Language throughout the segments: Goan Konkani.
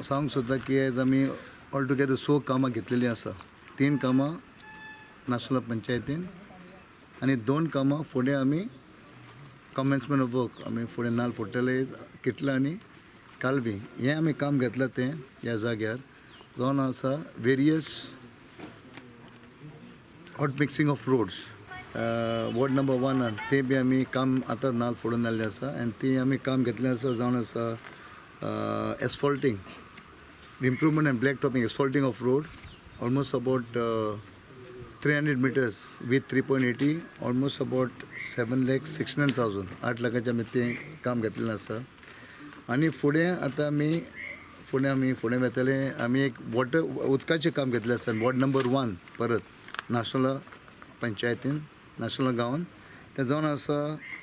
सांगूंक सोदता की आयज आमी ऑल टुगेदर स कामां घेतलेलीं आसा. तीन कामां नाशोला पंचायतीन आनी दोन कामां फुडें आमी कमेन्समेंट ऑफ वर्क आमी फुडें नाल फोडटले किटला आनी कालवी. हें आमी काम घेतलां तें ह्या जाग्यार जावन आसा various hot mixing of roads ward number वनान तें बी आमी काम आतां नाल फोडून जाल्लें आसा आनी ती आमी काम घेतलें आसा जावन आसा asphalting, improvement and black topping, asphalting of road almost about 300 meters with 3.80, almost about 7,69,000. 8 लाखाचें आमी तें काम घेतलेलें आसा. आनी फुडें आतां आमी फुडें वतले. आमी एक वॉटर उदकाचें काम घेतलें आसा वॉर्ड नंबर वन परत नाशोला पंचायतीन, नाशोला गांवान. तें जावन आसा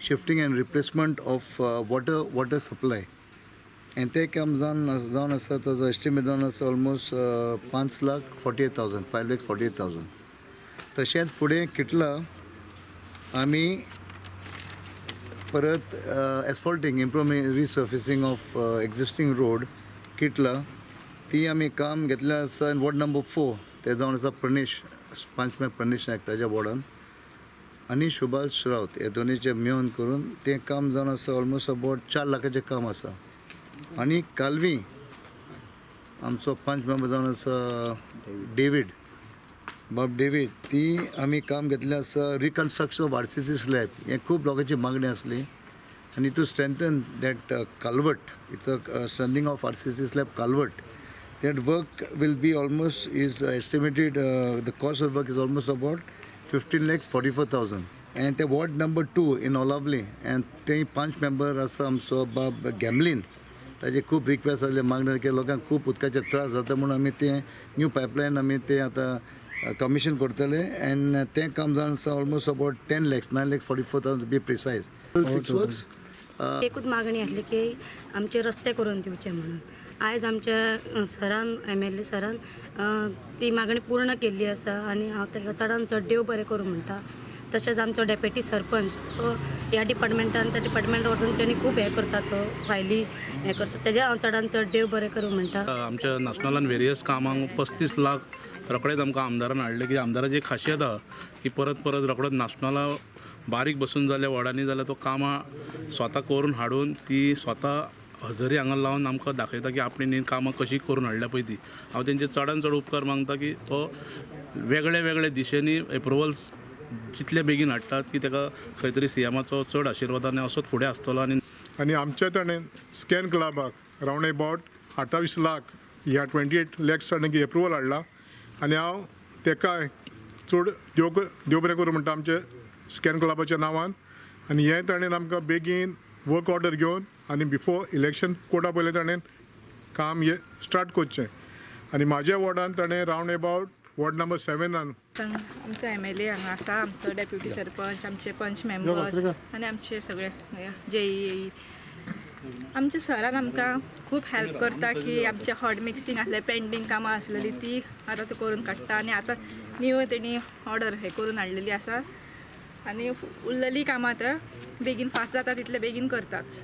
shifting and replacement of water supply आनी तें काम जावन आसा. ताजो एस्टिमेट जावन आसा ऑलमोस्ट 5,48,000, 5,48,000. तशेंच फुडें किटला आमी परत asphalting, improvement, resurfacing of existing road किटला, ती आमी काम घेतलें आसा. वॉर्ड नंबर फोर ते जावन आसा प्रणेश पंचमे प्रणेश नायक ताज्या वॉर्डान आनी सुभाष रावत हे दोनीचे मेळून करून तें काम जावन आसा. ऑलमोस्ट अबावट 4 लाखाचें काम आसा. आनी कालवी आमचो पंच मेंबर जावन आसा डेवीड, बाब डेवीड, ती आमी काम घेतलें आसा reconstruction of RCC slab. हें खूब लोकांची मागणी आसली आनी to strengthen that culvert, it's a strengthening of RCC slab culvert. That work will be almost is estimated, the cost of work is almost about 15,44,000. And ते ward number two in Olaulim and ते पंच मेंबर आसा आमचो बाब गॅमलीन, ताजे खूब रिक्वेस्ट आसले, मागणी की लोकांक खूब उदकाचे त्रास जाता म्हणून आमी तें न्यू पायपलायन आमी तें आतां कमिशन करतले एंड तें काम जावन आसा almost about 10 lakhs, 9,44,000 be precise, six works. एकूच मागणी आसली की आमचे रस्ते करून दिवचे म्हणून. आयज आमच्या सरान, एमएलए सरान ती मागणी पूर्ण केल्ली आसा आनी हांव ताका चडान चड देव बरें करूं म्हणटा. तशेंच आमचो डेप्युटी सरपंच, तो ह्या डिपार्टमेंटान त्या डिपार्टमेंटान वचून तेणी खूब हें करता, तो फायली हें करता, तेजें हांव चडान चड देव बरें करूं म्हणटा. आमच्या नाशनलान वेरियस कामांक 35 लाख रोखडेच आमकां आमदारान हाडले की आमदाराची एक खासियत आहा की परत परत रोखडोच नाशनला बारीक बसून जाल्यार वॉर्डांनी जाल्यार तो कामां स्वता करून हाडून ती स्वता हजरी हांगा लावन आमकां दाखयता की आपणे न्ही कामां कशीं करून हाडल्या पळय ती. हांव तेंचे चडान चड उपकार मागता की तो वेगळे वेगळे दिशेंनी एप्रुवल्स जितले बेगीन हाडटात की ताका खंय तरी सीएमाचो चड आशिर्वादान असोच फुडें आसतलो आनी आनी आमच्या ताणें स्कॅन क्लबाक रावंड एबावट 28 लाख ह्या 28 लॅक्स ताणें एप्रुवल हाडला आनी हांव तेकाय चड देव बरें करूं म्हणटा आमच्या स्कॅन क्लबाच्या नांवान. आनी हें ताणें आमकां बेगीन वर्क ऑर्डर घेवन आनी बिफोर इलेक्शन कोर्टा पयलें ताणें काम हें स्टार्ट करचें. आनी म्हाज्या वॉर्डान ताणें रावंड एबावट वॉर्ड नंबर सेवेनान आमचो एमएलए हांगा आसा, आमचो डेप्युटी सरपंच, आमचे पंच मेंबर्स आनी आमचे सगळे जेई. आमच्या सरान आमकां खूब हेल्प करता की आमचे हॉट मिक्सिंग आसलें, पेंडींग कामां आसलेली ती आतां तो करून काडटा आनी आतां न्यू तेणी ऑर्डर हें करून हाडलेली आसा आनी उरलेली कामां आतां बेगीन फास्ट जाता तितले बेगीन करताच.